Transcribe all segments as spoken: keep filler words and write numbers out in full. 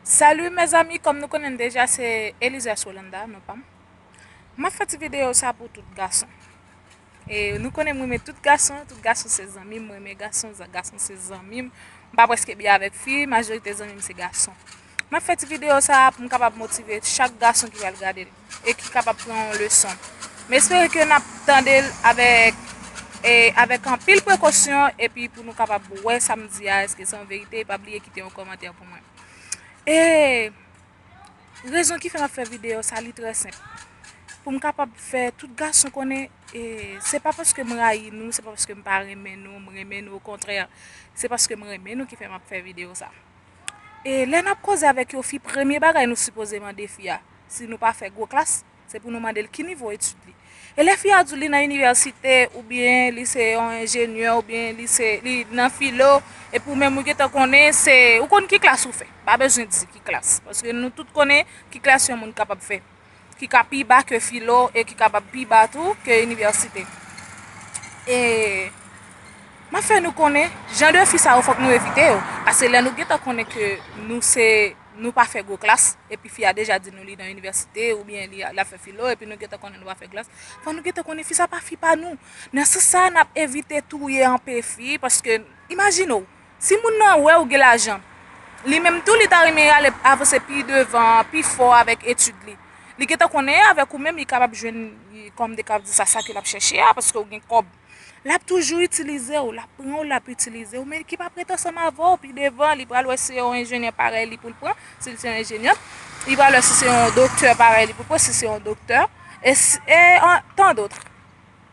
Salut mes amis, kòm nou konnen deja, se Elisias Rolanda non pa m. M ap fè ti videyo sa pou tout gason. E nou konnen m renmen tout gason, tout gason se zanmi m, m renmen gason, gason se zanmi m. M pa prèske byen avèk fi, majorite zanmi m se gason. M ap fè ti videyo sa pou m kapab motive chak gason ki pral gade l e ki kapab pran yon leson. M espere ke n ap tande l avèk, e, avèk anpil prekosyon, epi pou nou kapab wè sa m di a, èske se yon verite, e pa bliye kite yon kòmantè pou mwen. E rezon ki fè m ap fè videyo sa, li trè senp. Pou m kapab fè tout gason konnen, e se pa paske m rayi nou, se pa paske m pa renmen nou, m renmen nou, okontrè, se paske m renmen nou ki fè m ap fè videyo sa. E lè n ap koze avèk yon fi, premye bagay nou sipoze mande fi a, si nou pa fè gwo klas, se pou nou mande l ki nivo etid li. E lè fi a di w li nan inivèsite, oubyen li se yon enjenyè, oubyen li se, li nan filo, epi ou menm ou gentan konnen se, ou konn ki klas ou fè. Pa bezwen di ki klas, paske nou tout konnen ki klas yon moun kapab fè, ki ka pi ba ke filo e ki kapab pi ba tou ke inivèsite. E m ap fè nou konnen, jan de fi sa yo fòk nou evite yo. Paske lè nou gentan konnen ke nou se, nou pa fè gwo klas, epi fi a deja di nou li nan inivèsite, oubyen li, l ap fè filo, epi nou gentan konnen nou pa fè klas, fò nou gentan konnen fi sa pa fi pa nou. Nan sans sa, n ap evite touye anpe fi, paske, imajine w, si moun nan wè ou gen lajan, li menm tou li ta renmen ale avanse pi devan, pi fò avèk etid li. Li gentan konnen avèk ou menm, li kapab jwenn, li, kòm de ka di sa, sa ke l ap chèche a, paske ou gen kòb. L ap toujou itilize w, l ap pran w, l ap itilize w, men ki p ap ret ansanm avè w pi devan, li pral wè si se yon enjenyè parèy li pou l pran, si l se yon enjenyè, li pral wè si se yon doktè parèy li pou l pran, si se yon doktè, e, si, e an, tant d'autres.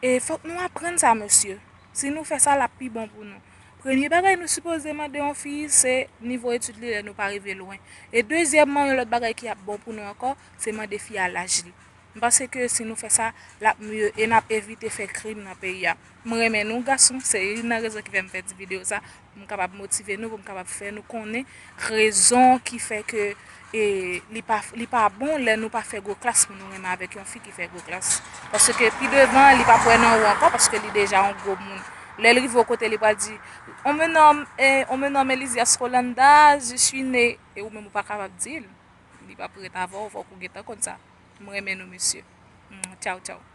E fòk nou aprann sa, mesye. Si nou fè sa, l ap pi bon pou nou. Premye bagay nou sipoze mande yon fi, se nivo etid li lè nou pa rive lwen. E dezyèmman, yon lòt bagay ki ap bon pou nou ankò, se mande fi a laj li. M panse ke si nou fè sa, l ap mye e n ap evite fè krim nan peyi a. M renmen nou, gason, se youn nan rezon ki fè m fè ti videyo sa, pou m kapab motive nou, pou m kapab fè nou konnen rezon ki fè ke, e, li pa, li pa bon lè nou pa fè gwo klas pou nou renmen avèk yon fi ki fè gwo klas. Paske pi devan, li p ap wè nan ou ankò, paske li deja yon gwo moun. Lè l rive yon kote, li pral di, on me nomme, eh, on me nomme Elisias Rolanda, je suis né. E ou menm ou pa kapab di l. Li p ap ret avè w, fòk ou gentan konn sa. M renmen nou, mesye. Mm, tchaw, tchaw.